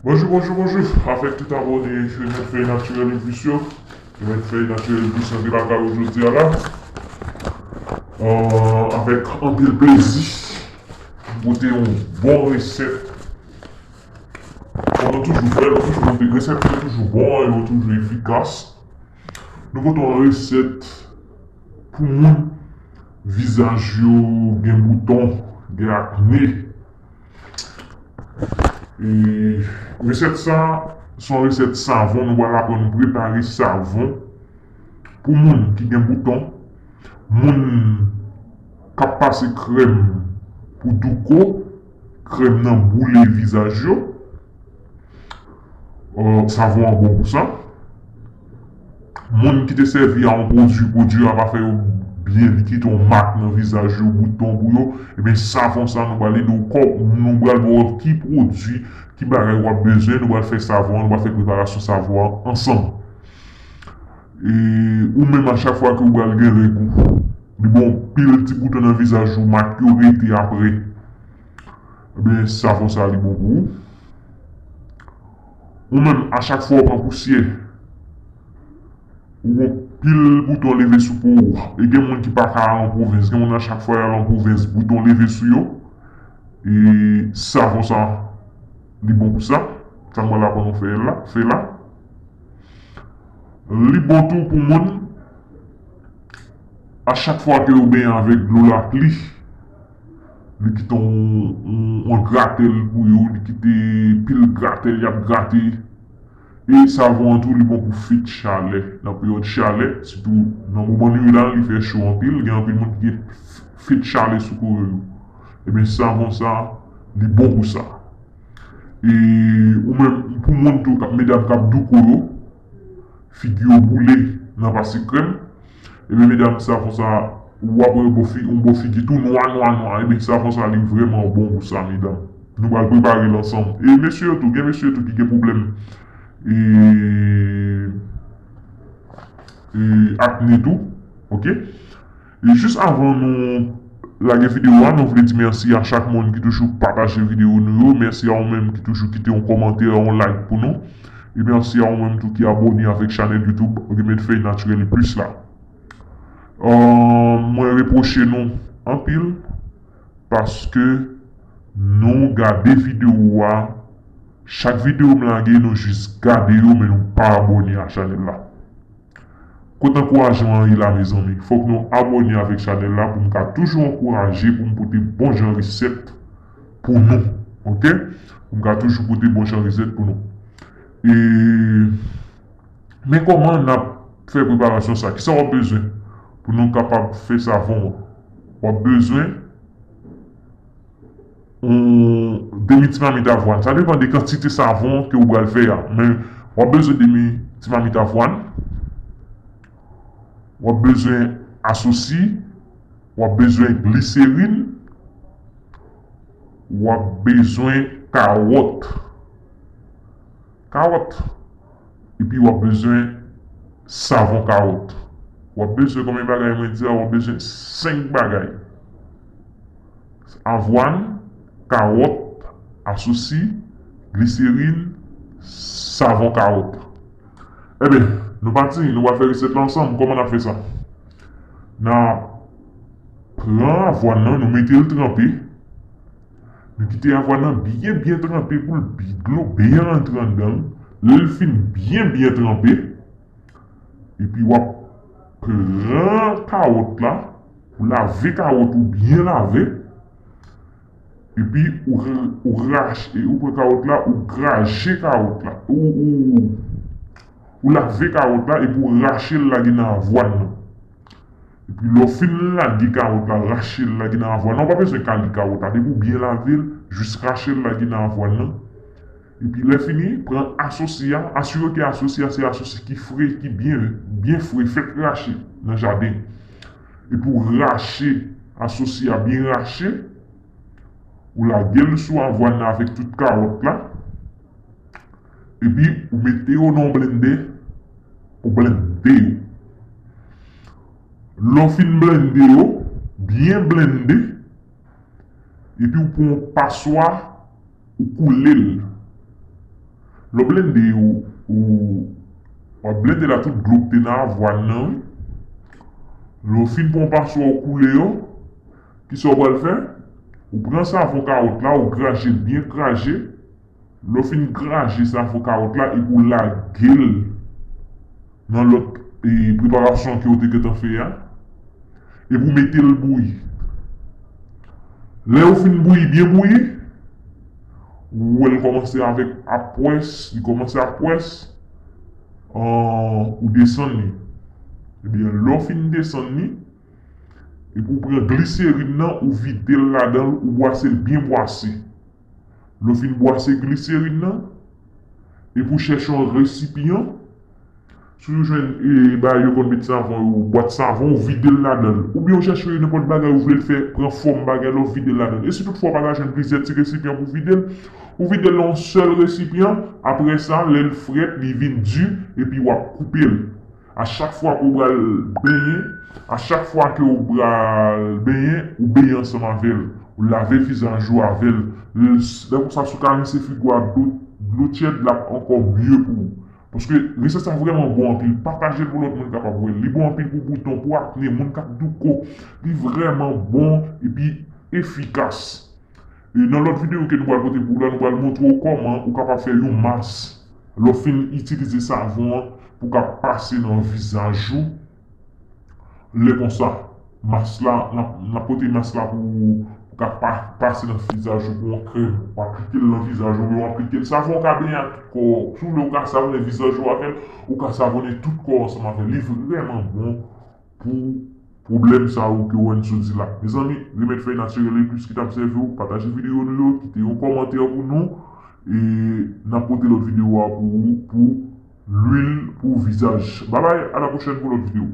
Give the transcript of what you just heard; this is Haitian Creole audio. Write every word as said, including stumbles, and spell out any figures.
Bonjou, bonjou, bonjou avèk tout abòne Remèd Fèy Natirèl Eplis yo. Remèd Fèy Natirèl Eplis nan de lakay ou jodi a la. Euh, avèk anpil plezi, m pote yon bon resèt. Kòm nou toujou fè, nou toujou pote resèt yo toujou bon, yo toujou efikas. Nou pote yon resèt pou moun vizaj yo gen bouton, gen akne. E resèt sa, se yon resèt savon, nou pral aprann nou prepare savon pou moun ki gen bouton, moun k ap pase krèm pou douko, krèm nan boule vizaj yo. Euh, savon an bon pou sa. Moun ki te sèvi a yon pwodui, pwodui a pa fè yo byen, li kite yon mak nan vizaj yo, bouton pou yo, ebyen savon sa nou pral ede w kò, nou pral ba w ki pwodui, ki bagay w ap bezwen, nou pral fè savon an, nou pral fè preparasyon savon an ansanm. E ou menm a chak fwa ke w pral gen règ ou, li bon pil ti bouton nan vizaj ou, mak yo rete apre. Ebyen, savon sa li bon pou ou. Ou menm, a chak fwa w pran pousyè, ou gon pil bouton leve sou po ou. E gen moun ki pa ka al an pwovens. Gen moun a chak fwa y al an pwovens, bouton leve sou yo. E savon sa, li bon pou sa. Sa mwen la pou nou fè la, fè la. Li bon tou pou moun, a chak fwa ke yo benyen avèk dlo lapli, li kite yon, yon, yon gratèl pou yo, li kite pil gratèl y ap grate. E savon an tou, li bon pou fit chalè. Nan peryòd chalè, sitou nan moman nwit la, li fè cho anpil, gen anpil moun ki gen fit chalè sou kò yo. Ebyen, savon sa, li bon pou sa. E ou menm, pou moun tou, k ap, medam k ap douko yo, figi yo boule nan pase krèm. Ebyen, medam, savon sa, w ap wè yon bò fi-, yon bò figi tou nwa, nwa, nwa. Ebyen, savon sa, li vrèman bon pou sa, medam. Nou pral prepare l ansanm. E mesye yo tou, gen mesye yo tou ki gen pwoblèm, e, e akne tou, oke? E jis avan nou lage videyo a, nou vle di mèsi a chak moun ki toujou pataje videyo nou yo. Mèsi a ou menm ki toujou kite yon kòmantè, yon like pou nou. E mèsi a ou menm tou ki abòne avèk chanèl YouTube Remèd Fèy Natirèl Eplis la. Euh, mwen repwoche nou anpil paske nou gade videyo a. Chak videyo m lage, nou jis gade yo, men nou pa abòne a chanèl la. Kot ankourajman an ye la, mezanmi? Fòk nou abòne avèk chanèl la pou m ka toujou ankouraje, pou m pote bon jan resèt pou nou, oke? Pou m ka toujou pote bon jan resèt pou nou. E, men kòman n ap fè preparasyon sa? Kisa w ap bezwen pou nou kapab fè savon an? W ap bezwen yon demi ti mamit avwàn. Sa depann de kantite savon ke w pral fè a. Men w ap bezwen demi ti mamit avwàn. W ap bezwen asosi. W ap bezwen gliserin. W ap bezwen kawòt. Kawòt. Epi w ap bezwen savon kawòt. W ap bezwen konbyen bagay mwen di a? W ap bezwen senk bagay. Avwàn, kawòt, asosi, gliserin, savon kawòt. Ebyen, nou pati, nou pral fè resèt la ansanm. Kòman n ap fè sa? N a pran avwàn nan, nou mete l tranpe. Nou kite avwàn nan byen, byen tranpe pou l bi-, dlo byen rantre anndan l. Lè l fin byen, byen tranpe, epi w ap pran kawòt la, ou lave kawòt ou byen lave, epi ou, ou rache, ou pran kawòt la, ou graje kawòt la, ou, ou, ou lave kawòt la, epi ou rache l lage nan avwàn nan. Epi lè w fin lage kawòt la, rache l lage nan avwàn nan. Ou pa bezwen kale kawòt la. Depi w byen lave l, jis rache l lage nan avwàn nan. Epi lè fini, pran asosi a. Asire ke asosi a se asosi ki fre, ki byen, byen fre, fèk rache nan jaden. Epi w rache asosi a, byen rache. Ou lage l sou avwàn nan avèk tout kawòt la. Epi ou mete yo nan yon blendè, ou blende yo. Lè w fin blende yo, byen blende, epi ou pran yon paswa, ou koule l. Lè w blende, ou, ou w ap blende la tout dlo k te nan avwàn nan, wi. Lè w fin pran paswa ou koule yo, kisa w pral fè? Ou pran savon kawòt la, ou graje l byen graje. Lè w fin graje savon kawòt la epi w lage l nan lòt e, preparasyon ke w te gentan fè a, epi w mete l bouyi. Lè yo fin bouyi, byen bouyi, ou wè l kòmanse avèk ap pwès, li kòmanse ap pwès, an, ou desann li. Ebyen, lè w fin desann li, epi w pran gliserin nan, ou vide l ladan l, ou bwase l byen bwase. Lè w fin bwase gliserin nan, epi w chèche yon resipyan, si w jwenn e, bagay yo konn met savon yo, bwat savon, ou vide l ladan l. Oubyen w chèche nenpòt bagay ou vle l fè, pran fòm bagay la, ou vide l ladan l. E si toutfwa w pa ta jwenn plizyè ti resipyan pou vide l, ou vide l nan yon sèl resipyan, apre sa, lè l frèt, li vin di, epi w ap koupe l. A chak fwa ke w pral benyen, a chak fwa ke w pral benyen, ou benyen ansanm avè l. Ou lave vizaj ou avè l. L, lè konsa, si w ka rense figi w ak dlo, dlo tyèd, l ap ankò mye pou ou. Paske resèt sa vrèman bon anpil. Pataje l pou lòt moun kapab wè l. Li bon anpil pou bouton, pou akne, moun k ap douko. Li vrèman bon epi efikas. E nan lòt videyo ke nou pral pote pou ou la, nou pral montre w kòman ou kapab fè yon mas. Lè w fin itilize savon an pou w ka pase nan vizaj ou, lè konsa, mas la, n ap, n ap pote mas la pou ou, pou w ka pa, pase nan vizaj ou pou yon krèm. W aplike l nan vizaj ou, oubyen w aplike l. Savon w ka benyen ak tout kò w. Si w vle, ou ka savonnen vizaj ou avè l, ou ka savonnen tout kò w ansanm avè l. Li vrèman bon pou pwoblèm sa yo ke w wè n sot di la. Mezanmi, Remèd Fèy Natirèl Eclus ki t ap sèvi w, pataje videyo nou yo, kite yon kòmantè pou nou, e n ap pote lòt videyo a pou ou, pou lwil pou vizaj. Babay, a la pwochèn pou lòt videyo.